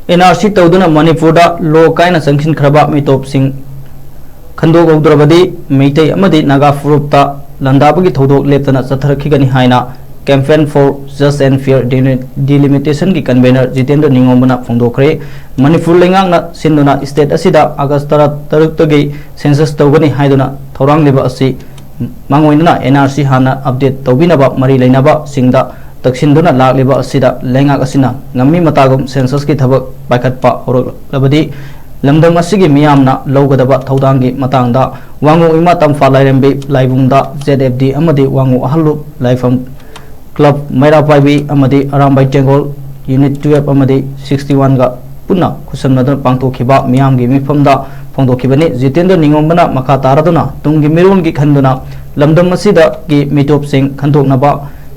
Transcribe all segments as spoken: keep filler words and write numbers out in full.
And R C ꯇꯧꯗꯨꯅ ꯃꯅꯤꯄꯨꯔꯗ ꯂꯣ ꯀꯥꯏꯅ ꯆꯪꯁꯤꯟꯈ꯭ꯔꯕ ꯃꯤꯇꯣꯞꯁꯤꯡ ꯈꯟꯗꯣꯛꯍꯧꯗ꯭ꯔꯕꯗꯤ ꯃꯩꯇꯩ ꯑꯃꯗꯤ ꯅꯥꯒꯥ ꯐꯨꯔꯨꯞꯇ ꯂꯥꯟꯗꯥꯕꯒꯤ ꯊꯧꯗꯣꯛ ꯂꯦꯞꯇꯅ ꯆꯠꯊꯔꯛꯈꯤꯒꯅꯤ ꯍꯥꯏꯅ Campaign for Just and Fair Delimitation ꯒꯤ convener ꯖꯤꯇꯦꯟꯗ꯭ꯔ ꯅꯤꯉꯣꯝꯕꯅ ꯐꯣꯡꯗꯣꯛꯈ꯭ꯔꯦ꯫ ꯃꯅꯤꯄꯨꯔ ꯂꯩꯉꯥꯛꯅ ꯁꯤꯟꯗꯨꯅ state ꯑꯁꯤꯗ August ꯇꯔꯥ ꯇꯔꯨꯛꯇꯒꯤ census ꯇꯧꯒꯅꯤ ꯍꯥꯏꯗꯨꯅ ꯊꯧꯔꯥꯡꯂꯤꯕ ꯑꯁꯤ ꯃꯥꯡꯑꯣꯏꯅꯅ ꯑꯦꯟ ꯑꯥꯔ ꯁꯤ ꯍꯥꯟꯅ update ꯇꯧꯕꯤꯅꯕ ꯃꯔꯤ ꯂꯩꯅꯕꯁꯤꯡꯗ ꯇꯛꯁꯤꯟꯗꯨꯅ ꯂꯥꯛꯂꯤꯕ ꯑꯁꯤꯗ ꯂꯩꯉꯥꯛ ꯑꯁꯤꯅ ꯉꯝꯃꯤ ꯃꯇꯥꯒꯨꯝ census ꯀꯤ ꯊꯕꯛ ꯄꯥꯏꯈꯠꯄ ꯍꯧꯔꯛꯂꯕꯗꯤ ꯂꯝꯗꯝ ꯑꯁꯤꯒꯤ ꯃꯤꯌꯥꯝꯅ ꯂꯧꯒꯗꯕ ꯊꯧꯗꯥꯡꯒꯤ ꯃꯇꯥꯡꯗ ꯋꯥꯉꯨ ꯏꯃꯥ ꯇꯝꯐꯥ ꯂꯥꯏꯔꯦꯝꯕꯤ ꯂꯥꯏꯕꯨꯡꯗ ꯖꯦꯠ ꯑꯦꯐ ꯗꯤ ꯑꯃꯗꯤ ꯋꯥꯉꯨ ꯑꯍꯜꯂꯨꯞ ꯂꯥꯏꯐꯝ club ꯃꯩꯔꯥ ꯄꯥꯏꯕꯤ ꯑꯃꯗꯤ ꯑꯔꯥꯝꯕꯥꯏ ꯇꯦꯡꯒꯣꯜ unit twelve ꯑꯃꯗꯤ sixty one ꯒ ꯄꯨꯟꯅ ꯈꯨꯠꯁꯝꯅꯗꯨꯅ ꯄꯥꯡꯊꯣꯛꯈꯤꯕ ꯃꯤꯌꯥꯝꯒꯤ ꯃꯤꯐꯝꯗ ꯐꯣꯡꯗꯣꯛꯈꯤꯕꯅꯤ꯫ ꯖꯤꯇꯦꯟꯗ꯭ꯔ ꯅꯤꯉꯣꯝꯕꯅ ꯃꯈꯥ ꯇꯥꯔꯗꯨꯅ ꯇꯨꯡꯒꯤ ꯃꯤꯔꯣꯜꯒꯤ ꯈꯟꯗꯨꯅ ꯂꯝꯗꯝ ꯑꯁꯤꯗꯒꯤ ꯃꯤꯇꯣꯞꯁꯤꯡ ꯈꯟꯗꯣꯛꯅꯕ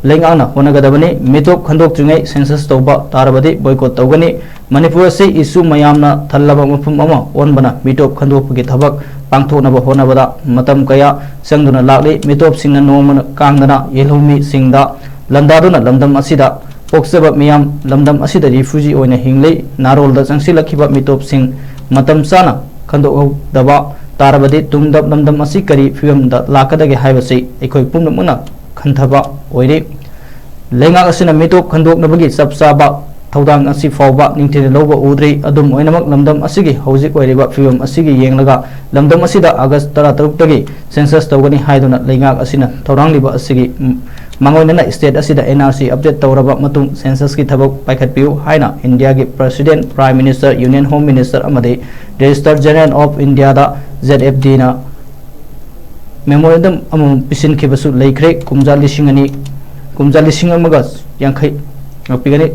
ꯂꯩꯉꯥꯛꯅ ꯍꯣꯠꯅꯒꯗꯕꯅꯤ꯫ ꯃꯤꯇꯣꯞ ꯈꯟꯗꯣꯛꯇ꯭ꯔꯤꯉꯩ census ꯇꯧꯕ ꯇꯥꯔꯕꯗꯤ boycott ꯇꯧꯒꯅꯤ꯫ ꯃꯅꯤꯄꯨꯔ ꯑꯁꯤ ꯏꯁꯨ ꯃꯌꯥꯝꯅ ꯊꯜꯂꯕ ꯃꯐꯝ ꯑꯃ ꯑꯣꯟꯕꯅ ꯃꯤꯇꯣꯞ ꯈꯟꯗꯣꯛꯄꯒꯤ ꯊꯕꯛ ꯄꯥꯡꯊꯣꯛꯅꯕ ꯍꯣꯠꯅꯕꯗ ꯃꯇꯝ ꯀꯌꯥ ꯆꯪꯗꯨꯅ ꯂꯥꯛꯂꯤ꯫ ꯃꯤꯇꯣꯞꯁꯤꯡꯅ ꯅꯣꯡꯃ ꯀꯥꯡꯗꯅ ꯌꯦꯜꯍꯧꯃꯤꯁꯤꯡꯗ ꯂꯥꯟꯗꯥꯗꯨꯅ ꯂꯝꯗꯝ ꯑꯁꯤꯗ ꯄꯣꯛꯆꯕ ꯃꯤꯌꯥꯝ ꯂꯝꯗꯝ ꯑꯁꯤꯗ refugee ꯑꯣꯏꯅ ꯍꯤꯡꯂꯤ꯫ ꯅꯥꯔꯣꯜꯗ ꯆꯪꯁꯤꯜꯂꯛꯈꯤꯕ ꯃꯤꯇꯣꯞꯁꯤꯡ ꯃꯇꯝ ꯆꯥꯅ ꯈꯟꯗꯣꯛꯍꯧꯗꯕ ꯇꯥꯔꯕꯗꯤ ꯇꯨꯡꯗ ꯂꯝꯗꯝ ꯑꯁꯤ ꯀꯔꯤ ꯐꯤꯕꯝꯗ ꯂꯥꯛꯀꯗꯒꯦ ꯍꯥꯏꯕꯁꯤ ꯑꯩꯈꯣꯏ ꯄꯨꯝꯅꯃꯛꯅ ꯈꯟꯊꯕ ꯑꯣꯏꯔꯤ꯫ ꯂꯩꯉꯥꯛ ꯑꯁꯤꯅ ꯃꯤꯇꯣꯞ ꯈꯟꯗꯣꯛꯅꯕꯒꯤ ꯆꯞ ꯆꯥꯕ ꯊꯧꯗꯥꯡ ꯑꯁꯤ ꯐꯥꯎꯕ ꯅꯤꯡꯊꯤꯅ ꯂꯧꯕ ꯎꯗ꯭ꯔꯤ꯫ ꯑꯗꯨꯝ ꯑꯣꯏꯅꯃꯛ ꯂꯝꯗꯝ ꯑꯁꯤꯒꯤ ꯍꯧꯖꯤꯛ ꯑꯣꯏꯔꯤꯕ ꯐꯤꯕꯝ ꯑꯁꯤꯒꯤ ꯌꯦꯡꯂꯒ ꯂꯝꯗꯝ ꯑꯁꯤꯗ August ꯇꯔꯥ ꯇꯔꯨꯛꯇꯒꯤ census ꯇꯧꯒꯅꯤ ꯍꯥꯏꯗꯨꯅ ꯂꯩꯉꯥꯛ ꯑꯁꯤꯅ ꯊꯧꯔꯥꯡꯂꯤꯕ ꯑꯁꯤꯒꯤ ꯃꯥꯡꯑꯣꯏꯅꯅ state ꯑꯁꯤꯗ N R C update ꯇꯧꯔꯕ ꯃꯇꯨꯡ census ꯀꯤ ꯊꯕꯛ ꯄꯥꯏꯈꯠꯄꯤꯌꯨ ꯍꯥꯏꯅ ꯏꯟꯗꯤꯌꯥꯒꯤ President, Prime Minister, Union Home Minister ꯑꯃꯗꯤ Registrar General of India the Z F D ꯅ memorandum ꯑꯃꯃꯝ ꯄꯤꯁꯤꯟꯈꯤꯕꯁꯨ ꯂꯩꯈ꯭ꯔꯦ꯫ ꯀꯨꯝꯖꯥ ꯂꯤꯁꯤꯡ ꯑꯅꯤ, ꯀꯨꯝꯖꯥ ꯂꯤꯁꯤꯡ ꯑꯃꯒ ꯌꯥꯡꯈꯩ, ꯉꯥꯛꯄꯤꯒꯅꯤ,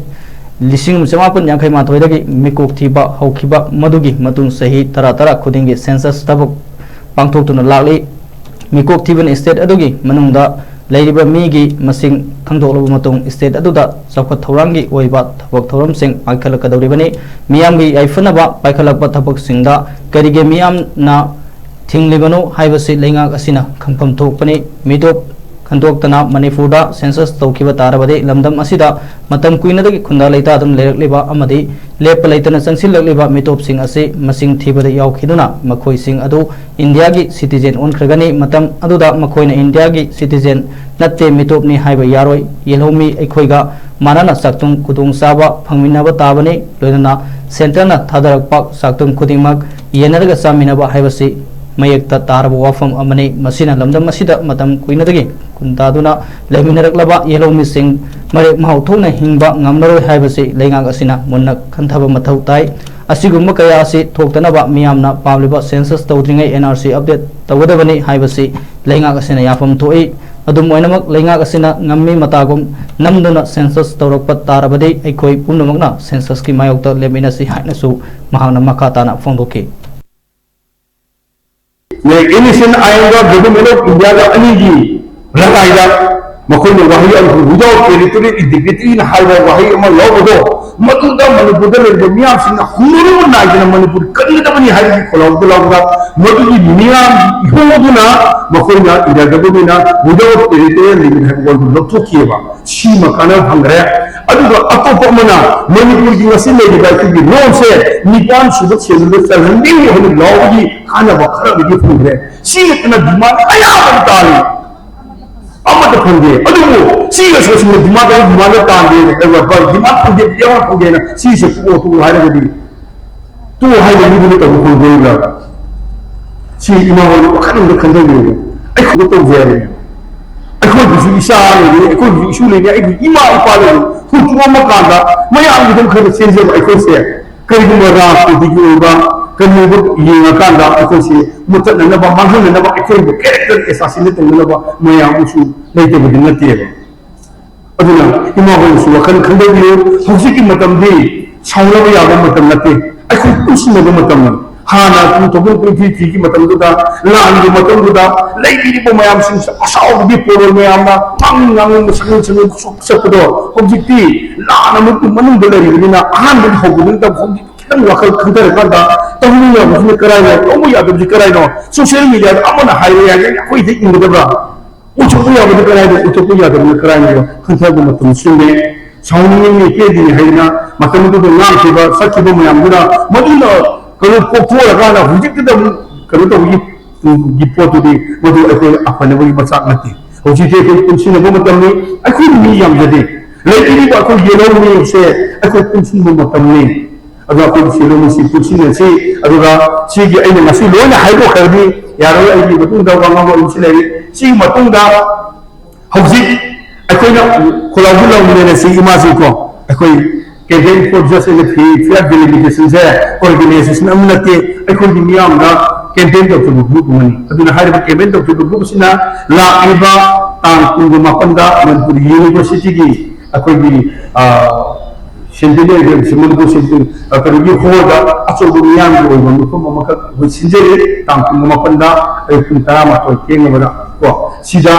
ꯂꯤꯁꯤꯡ ꯑꯃ ꯆꯃꯥꯄꯟ ꯌꯥꯡꯈꯩ ꯃꯥꯊꯣꯏꯗꯒꯤ ꯃꯤꯀꯣꯛ ꯊꯤꯕ ꯍꯧꯈꯤꯕ ꯃꯗꯨꯒꯤ ꯃꯇꯨꯡ ꯆꯍꯤ ꯇꯔꯥ ꯇꯔꯥ ꯈꯨꯗꯤꯡꯒꯤ census ꯊꯕꯛ ꯄꯥꯡꯊꯣꯛꯇꯨꯅ ꯂꯥꯛꯂꯤ꯫ ꯃꯤꯀꯣꯛ ꯊꯤꯕꯅ state ꯑꯗꯨꯒꯤ ꯃꯅꯨꯡꯗ ꯂꯩꯔꯤꯕ ꯃꯤꯒꯤ ꯃꯁꯤꯡ ꯈꯪꯗꯣꯛꯂꯕ ꯃꯇꯨꯡ state ꯑꯗꯨꯗ ꯆꯥꯎꯈꯠ ꯊꯧꯔꯥꯡꯒꯤ ꯑꯣꯏꯕ ꯊꯕꯛ ꯊꯧꯔꯝꯁꯤꯡ ꯄꯥꯏꯈꯠꯂꯛꯀꯗꯧꯔꯤꯕꯅꯤ꯫ ꯃꯤꯌꯥꯝꯒꯤ ꯌꯥꯏꯐꯅꯕ ꯄꯥꯏꯈꯠꯂꯛꯄ ꯊꯕꯛꯁꯤꯡꯗ ꯀꯔꯤꯒꯤ ꯃꯤꯌꯥꯝꯅ ꯊꯤꯡꯂꯤꯕꯅꯣ ꯍꯥꯏꯕꯁꯤ ꯂꯩꯉꯥꯛ ꯑꯁꯤꯅ ꯈꯪꯐꯝ ꯊꯣꯛꯄꯅꯤ꯫ ꯃꯤꯇꯣꯞ ꯈꯟꯗꯣꯛꯇꯅ ꯃꯅꯤꯄꯨꯔꯗ ꯁꯦꯟꯁꯁ ꯇꯧꯈꯤꯕ ꯇꯥꯔꯕꯗꯤ ꯂꯝꯗꯝ ꯑꯁꯤꯗ ꯃꯇꯝ ꯀꯨꯏꯅꯗꯒꯤ ꯈꯨꯟꯗꯥ ꯂꯩꯇꯥꯗꯨꯅ ꯂꯩꯔꯛꯂꯤꯕ ꯑꯃꯗꯤ ꯂꯦꯞꯄ ꯂꯩꯇꯅ ꯆꯪꯁꯤꯜꯂꯛꯂꯤꯕ ꯃꯤꯇꯣꯞꯁꯤꯡ ꯑꯁꯤ ꯃꯁꯤꯡ ꯊꯤꯕꯗ ꯌꯥꯎꯈꯤꯗꯨꯅ ꯃꯈꯣꯏꯁꯤꯡ ꯑꯗꯨ ꯏꯟꯗꯤꯌꯥꯒꯤ ꯁꯤꯇꯤꯖꯦꯟ ꯑꯣꯟꯈ꯭ꯔꯒꯅꯤ꯫ ꯃꯇꯝ ꯑꯗꯨꯗ ꯃꯈꯣꯏꯅ ꯏꯟꯗꯤꯌꯥꯒꯤ ꯁꯤꯇꯤꯖꯦꯟ ꯅꯠꯇꯦ, ꯃꯤꯇꯣꯞꯅꯤ ꯍꯥꯏꯕ ꯌꯥꯔꯣꯏ꯫ ꯌꯦꯜꯍꯧꯃꯤ ꯑꯩꯈꯣꯏꯒ ꯃꯥꯟꯅꯅ ꯆꯥꯛꯇꯨꯡ ꯈꯨꯗꯣꯡꯆꯥꯕ ꯐꯪꯃꯤꯟꯅꯕ ꯇꯥꯕꯅꯤ꯫ ꯂꯣꯏꯅꯅ ꯁꯦꯟꯇꯔꯅ ꯊꯥꯗꯔꯛꯄ ꯆꯥꯛꯇꯨꯡ ꯈꯨꯗꯤꯡꯃꯛ ꯌꯦꯟꯅꯔꯒ ꯆꯥꯃꯤꯟꯅꯕ ꯍꯥꯏꯕꯁꯤ ꯃꯌꯦꯛꯇ ꯇꯥꯔꯕ ꯋꯥꯐꯝ ꯑꯃꯅꯤ꯫ ꯃꯁꯤꯅ ꯂꯝꯗꯝ ꯑꯁꯤꯗ ꯃꯇꯝ ꯀꯨꯏꯅꯗꯒꯤ ꯈꯨꯟꯗꯥꯗꯨꯅ ꯂꯩꯃꯤꯟꯅꯔꯛꯂꯕ ꯌꯦꯜꯍꯧꯃꯤꯁꯤꯡ ꯃꯔꯦꯛ ꯃꯍꯥꯎ ꯊꯣꯛꯅ ꯍꯤꯡꯕ ꯉꯝꯂꯔꯣꯏ ꯍꯥꯏꯕꯁꯤ ꯂꯩꯉꯥꯛ ꯑꯁꯤꯅ ꯃꯨꯟꯅ ꯈꯟꯊꯕ ꯃꯊꯧ ꯇꯥꯏ꯫ ꯑꯁꯤꯒꯨꯝꯕ ꯀꯌꯥ ꯑꯁꯤ ꯊꯣꯛꯇꯅꯕ ꯃꯤꯌꯥꯝꯅ ꯄꯥꯝꯂꯤꯕ ꯁꯦꯟꯁꯁ ꯇꯧꯗ꯭ꯔꯤꯉꯩ ꯑꯦꯟ ꯑꯥꯔ ꯁꯤ ꯑꯞꯗꯦꯠ ꯇꯧꯒꯗꯕꯅꯤ ꯍꯥꯏꯕꯁꯤ ꯂꯩꯉꯥꯛ ꯑꯁꯤꯅ ꯌꯥꯐꯝ ꯊꯣꯛꯏ꯫ ꯑꯗꯨꯝ ꯑꯣꯏꯅꯃꯛ, ꯂꯩꯉꯥꯛ ꯑꯁꯤꯅ ꯉꯝꯃꯤ ꯃꯇꯥꯒꯨꯝ ꯅꯝꯗꯨꯅ ꯁꯦꯟꯁꯁ ꯇꯧꯔꯛꯄ ꯇꯥꯔꯕꯗꯤ ꯑꯩꯈꯣꯏ ꯄꯨꯝꯅꯃꯛꯅ ꯁꯦꯟꯁꯁꯀꯤ ꯃꯥꯌꯣꯛꯇ ꯂꯦꯞꯃꯤꯟꯅꯁꯤ ꯍꯥꯏꯅꯁꯨ ꯃꯍꯥꯛꯅ ꯃꯈꯥ ꯇꯥꯅ ꯐꯣꯡꯗꯣꯛꯈꯤ꯫ ꯅꯦ, ꯏꯂꯤꯁꯟ ꯑꯥꯏꯟꯒ ꯒꯚꯔꯟꯃꯦꯟ ꯑꯣꯐ ꯏꯟꯗꯤꯌꯥꯒ ꯑꯅꯤꯒꯤ ꯂꯒꯥꯏꯗ ꯃꯈꯣꯏꯅ ꯋꯥꯍꯩ ꯑꯃꯈꯛ, "Without territorial integrity" ꯍꯥꯏꯕ ꯋꯥꯍꯩ ꯑꯃ ꯌꯥꯎꯕꯗꯣ, ꯃꯗꯨꯗ ꯃꯅꯤꯄꯨꯔꯗ ꯂꯩꯔꯤꯕ ꯃꯤꯌꯥꯝꯁꯤꯡꯅ ꯍꯧꯅꯔꯨꯕ ꯅꯥꯏꯗꯅ ꯃꯅꯤꯄꯨꯔ ꯀꯟꯒꯗꯕꯅꯤ ꯍꯥꯏꯕꯒꯤ ꯈꯣꯜꯂꯥꯎꯗꯨ ꯂꯥꯎꯕꯗ, ꯃꯗꯨꯒꯤ ꯃꯤꯌꯥꯝ ꯏꯍꯣꯡꯗꯨꯅ ꯃꯈꯣꯏꯅ ꯏꯟꯗꯤꯌꯥ ꯒꯚꯔꯟꯃꯦꯟꯅ "Without territorial limit" ꯍꯥꯏꯕ ꯋꯥꯍꯩꯗꯨ ꯂꯧꯊꯣꯛꯈꯤꯑꯕ꯫ ꯁꯤꯃ ꯀꯥꯟꯅꯕ ꯐꯪꯈ꯭ꯔꯦ꯫ ꯑꯗꯨꯒ ꯑꯇꯣꯞꯄ ꯑꯃꯅ ꯃꯅꯤꯄꯨꯔꯒꯤ ꯉꯁꯤ ꯂꯩꯔꯤꯕ ꯑꯩꯈꯣꯏꯒꯤ ꯂꯣꯟꯁꯦ ꯅꯤꯄꯥꯟ ꯁꯨꯕ ꯁꯦꯗꯨꯜꯗ ꯆꯜꯍꯟꯕꯤꯌꯨ ꯍꯥꯏꯅ ꯂꯥꯎꯕꯒꯤ ꯀꯥꯟꯅꯕ ꯈꯔ ꯑꯃꯗꯤ ꯐꯪꯈ꯭ꯔꯦ꯫ ꯁꯤ ꯅꯠꯇꯅ ꯗꯤꯃꯥꯟ ꯀꯌꯥ ꯑꯃ ꯇꯥꯔꯤ꯫ ꯑꯃꯠꯇ ꯐꯪꯗꯦ꯫ ꯑꯗꯨꯕꯨ ꯁꯤꯒ ꯁꯣꯏꯁꯤꯡꯅ ꯗꯤꯃꯥꯟ ꯇꯧꯔ ꯗꯤꯃꯥꯟꯗ ꯇꯥꯟꯗꯦ, ꯗꯤꯃꯥꯟ ꯐꯪꯗꯦ, ꯗꯤꯃꯥꯟ ꯐꯪꯗꯦꯅ ꯁꯤꯁꯦ ꯇꯣꯛꯑꯣ, ꯇꯣꯛꯑꯣ ꯍꯥꯏꯔꯒꯗꯤ ꯇꯣꯛꯑꯣ ꯍꯥꯏꯕ ꯃꯤꯗꯨꯅ ꯇꯧꯕ ꯈꯣꯡꯗꯣꯏꯕ꯭ꯔꯥ? ꯁꯤ ꯏꯃꯥ ꯍꯣꯏ ꯋꯥꯈꯜ ꯑꯃꯗ ꯈꯟꯊꯕꯤꯌꯨ꯫ ꯑꯩꯈꯣꯏꯗ ꯇꯧꯖꯩ ꯍꯥꯏꯕꯅꯤ꯫ ꯑꯩꯈꯣꯏꯒꯤꯁꯨ ꯏꯆꯥ ꯂꯩꯔꯤ, ꯑꯩꯈꯣꯏꯒꯤꯁꯨ ꯏꯁꯨ ꯂꯩꯔꯤ, ꯑꯩꯒꯤ ꯏꯃꯥ ꯏꯄꯥ ꯂꯩꯔꯤ꯫ ꯍꯨꯟꯇꯣꯛꯑꯝꯃ ꯀꯥꯟꯗ ꯃꯌꯥꯝꯒꯤꯗꯃꯛ ꯈꯔ ꯆꯦꯟꯖꯕ ꯑꯩꯈꯣꯏꯁꯦ ꯀꯔꯤꯒꯨꯝꯕ ꯔꯥꯖꯅꯤꯇꯤꯒꯤ ꯑꯣꯏꯕ ꯀꯔꯤꯒꯨꯝꯕ ꯌꯦꯡꯉꯀꯥꯟꯗ ꯑꯩꯈꯣꯏꯁꯦ ꯃꯨꯠꯊꯠꯅꯅꯕ, ꯃꯥꯡꯍꯟꯅꯅꯕ, ꯑꯩꯈꯣꯏꯕꯨ character assassinate ꯇꯧꯅꯅꯕ ꯃꯌꯥꯝ ꯑꯃꯁꯨ ꯂꯩꯇꯕꯗꯤ ꯅꯠꯇꯦꯕ꯫ ꯑꯗꯨꯅ ꯏꯃꯥ ꯍꯣꯏꯅꯁꯨ ꯋꯥꯈꯜ ꯈꯟꯊꯕꯤꯌꯨ꯫ ꯍꯧꯖꯤꯛꯀꯤ ꯃꯇꯝꯗꯤ ꯁꯥꯎꯅꯕ ꯌꯥꯕ ꯃꯇꯝ ꯅꯠꯇꯦ, ꯑꯩꯈꯣꯏ ꯄꯨꯟꯁꯤꯟꯅꯕ ꯃꯇꯝꯅꯤ꯫ ꯍꯥꯟꯅ two thousand twenty three ꯒꯤ ꯃꯇꯝꯗꯨꯗ, ꯂꯥꯟꯒꯤ ꯃꯇꯝꯗꯨꯗ ꯂꯩꯕꯤꯔꯤꯕ ꯃꯌꯥꯝꯁꯤꯡꯁꯦ ꯑꯁꯥꯎꯕꯒꯤ ꯄꯣꯔꯣꯜ ꯃꯌꯥꯝꯅ ꯉꯥꯡꯅꯤꯡ ꯉꯥꯡꯅꯤꯡꯕ, ꯁꯛꯅꯤꯡ ꯁꯛꯅꯤꯡꯕ ꯆꯠꯄꯗꯣ, ꯍꯧꯖꯤꯛꯇꯤ ꯂꯥꯟ ꯑꯃꯒꯤ ꯃꯅꯨꯡꯗ ꯂꯩꯔꯤꯕꯅꯤꯅ ꯑꯍꯥꯟꯕꯒꯤ ꯍꯧꯕꯗꯨ ꯅꯠꯇꯕ ꯍꯧꯖꯤꯛ ꯈꯤꯇꯪ ꯋꯥꯈꯜ ꯈꯟꯊꯔꯀꯥꯟꯗ ꯇꯧꯕ ꯌꯥꯕꯁꯤꯅ ꯀꯔꯥꯏꯅꯣ, ꯇꯧꯕ ꯌꯥꯗꯕꯁꯤ ꯀꯔꯥꯏꯅꯣ? Social media ꯗ ꯑꯃꯅ ꯍꯥꯏꯔꯦ ꯍꯥꯏꯔꯦ ꯑꯩꯈꯣꯏꯗ ꯏꯟꯒꯗꯕ꯭ꯔꯥ? ꯎꯠꯊꯣꯛꯄ ꯌꯥꯕꯗꯤ ꯀꯗꯥꯏꯗ, ꯎꯠꯊꯣꯛꯄ ꯌꯥꯗꯕꯅ ꯀꯗꯥꯏꯅꯣ ꯈꯟꯊꯕ ꯃꯇꯝ ꯆꯪꯉꯦ꯫ ꯁꯥꯎꯅꯤꯡꯉꯤ, ꯄꯦꯟꯗꯦ ꯍꯥꯏꯗꯅ ꯃꯇꯝꯗꯨꯗ ꯉꯥꯡꯈꯤꯕ ꯁꯛꯈꯤꯕ ꯃꯌꯥꯝꯗꯨꯅ ꯃꯗꯨꯅ ꯀꯩꯅꯣ ꯄꯣꯛꯊꯣꯛꯑꯀꯥꯟꯗ ꯍꯧꯖꯤꯛꯇꯗ ꯑꯃꯨꯛ ꯀꯩꯅꯣ ꯇꯧꯕꯒꯤ ꯄꯣꯠꯇꯨꯗꯤ ꯃꯗꯨ ꯑꯩꯈꯣꯏ ꯑꯐꯅꯕꯒꯤ ꯃꯆꯥꯛ ꯅꯠꯇꯦ꯫ ꯍꯧꯖꯤꯛꯇꯤ ꯑꯩꯈꯣꯏ ꯄꯨꯟꯁꯤꯟꯅꯕ ꯃꯇꯝꯅꯤ꯫ ꯑꯩꯈꯣꯏ ꯃꯤ ꯌꯥꯝꯖꯗꯦ꯫ ꯂꯩꯕꯤꯔꯤꯕ ꯑꯩꯈꯣꯏ ꯌꯦꯜꯍꯧ ꯃꯤꯁꯦ ꯑꯩꯈꯣꯏ ꯄꯨꯟꯁꯤꯟꯕ ꯃꯇꯝꯅꯤ꯫ ꯑꯗꯣ ꯑꯩꯈꯣꯏ ꯁꯤꯂꯣꯡꯁꯤ ꯄꯨꯟꯁꯤꯟꯅꯁꯤ꯫ ꯑꯗꯨꯒ ꯁꯤꯒꯤ ꯑꯩꯅ ꯉꯁꯤ ꯂꯣꯏꯅ ꯍꯥꯏꯗꯣꯛꯈ꯭ꯔꯗꯤ ꯌꯥꯔꯣꯏ꯫ ꯑꯩꯒꯤ ꯃꯇꯨꯡꯗ ꯋꯥ ꯉꯥꯡꯕ ꯑꯃꯁꯨ ꯂꯩꯔꯤ꯫ ꯁꯤꯒꯤ ꯃꯇꯨꯡꯗ ꯍꯧꯖꯤꯛ ꯑꯩꯈꯣꯏꯅ ꯈꯣꯂꯥꯎꯕꯤ ꯂꯥꯎꯃꯤꯟꯅꯔꯁꯤ ꯏꯃꯥꯁꯤꯀꯣ꯫ ꯑꯩꯈꯣꯏ campaign for just and fair delimitation say organization ꯑꯃ ꯅꯠꯇꯦ꯫ ꯑꯩꯈꯣꯏꯒꯤ ꯃꯤꯌꯥꯝꯅ campaign ꯇꯧꯖꯕ group ꯑꯃꯅꯤ꯫ ꯑꯗꯨꯅ ꯍꯥꯏꯔꯤꯕ campaign ꯇꯧꯖꯕ group ꯑꯁꯤꯅ ꯂꯥꯛꯂꯤꯕ ꯇꯥꯡ ꯀꯨꯟꯒ ꯃꯥꯄꯟꯗ ꯃꯅꯤꯄꯨꯔ University ꯒꯤ ꯑꯩꯈꯣꯏꯒꯤ, ꯑ, centenary ꯁꯤ ꯃꯅꯤꯄꯨꯔ centenary, ꯑ, ꯀꯩꯅꯣꯒꯤ hall ꯗ ꯑꯆꯧꯕ ꯃꯤꯌꯥꯝꯒꯤ ꯑꯣꯏꯕ ꯃꯤꯐꯝ ꯑꯃꯈꯛ ꯑꯩꯈꯣꯏ ꯁꯤꯟꯖꯔꯤ꯫ ꯇꯥꯡ ꯀꯨꯟꯒ ꯃꯥꯄꯟꯗ ꯑꯌꯨꯛ ꯄꯨꯡ ꯇꯔꯥꯃꯥꯊꯣꯏ ꯊꯦꯡꯂꯕꯗ ꯀꯣ꯫ ꯁꯤꯗ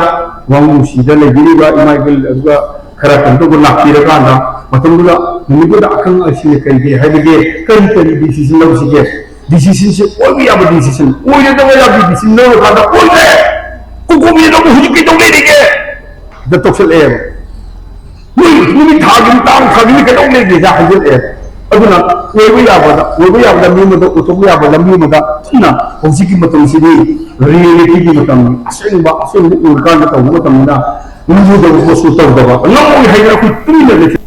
ꯋꯥꯉꯨ ꯁꯤꯗ ꯂꯩꯕꯤꯔꯤꯕ ꯏꯃꯥ ꯏꯕꯦꯜ ꯑꯗꯨꯒ ꯈꯔ ꯀꯩꯅꯣ ꯇꯧꯕ ꯂꯥꯛꯄꯤꯔꯀꯥꯟꯗ ꯃꯇꯝꯗꯨꯗ ꯅꯨꯃꯤꯠꯇꯨꯗ ꯑꯈꯪ ꯑꯍꯩꯁꯤꯡꯅ ꯀꯔꯤ ꯀꯔꯤ ꯍꯥꯏꯕꯒꯦ, ꯀꯔꯤ ꯀꯔꯤ decision ꯂꯧꯁꯤꯒꯦ, decision ꯁꯦ ꯑꯣꯏꯕ ꯌꯥꯕ decision, ꯑꯣꯏꯔꯣꯏꯗꯕ ꯌꯥꯕ decision ꯂꯧꯔꯀꯥꯟꯗ ꯑꯣꯏꯗ꯭ꯔꯦ꯫ ꯀꯣꯀꯣꯃꯤꯅ ꯅꯪꯕꯨ ꯍꯧꯖꯤꯛ ꯀꯩꯗꯧ ꯂꯩꯔꯤꯒꯦ? ꯗ ꯇꯧꯁꯜꯂꯛꯑꯦꯕ꯫ ꯅꯣꯏ ꯅꯨꯃꯤꯠ ꯊꯥꯒꯤ ꯇꯥꯡ ꯊꯥꯒꯤ ꯀꯩꯗꯧ ꯂꯩꯒꯦꯗ ꯍꯥꯏꯖꯜꯂꯛꯑꯦꯕ꯫ ꯑꯗꯨꯅ ꯑꯣꯏꯕ ꯌꯥꯕꯗ, ꯑꯣꯏꯕ ꯌꯥꯕ ꯂꯝꯕꯤ ꯑꯃꯗ, ꯑꯣꯏꯊꯣꯛꯄ ꯌꯥꯕ ꯂꯝꯕꯤ ꯑꯃꯗ ꯊꯨꯅ ꯍꯧꯖꯤꯛꯀꯤ ꯃꯇꯝꯁꯤꯗꯤ reality ꯒꯤ ꯃꯇꯝꯅꯤ꯫ ꯑꯁꯦꯡꯕ, ꯑꯁꯦꯡꯕ ꯎꯔꯀꯥꯟꯗ ꯇꯧꯕ ꯃꯇꯝꯅꯤꯅ ꯂꯨꯗꯕ ꯄꯣꯠꯁꯨ ꯇꯧꯗꯕ꯫ ꯉꯝꯃꯣꯏ ꯍꯥꯏꯗꯅ ꯑꯩꯈꯣꯏ ꯇꯨꯃꯤꯟꯅ ꯂꯩꯊꯣꯛ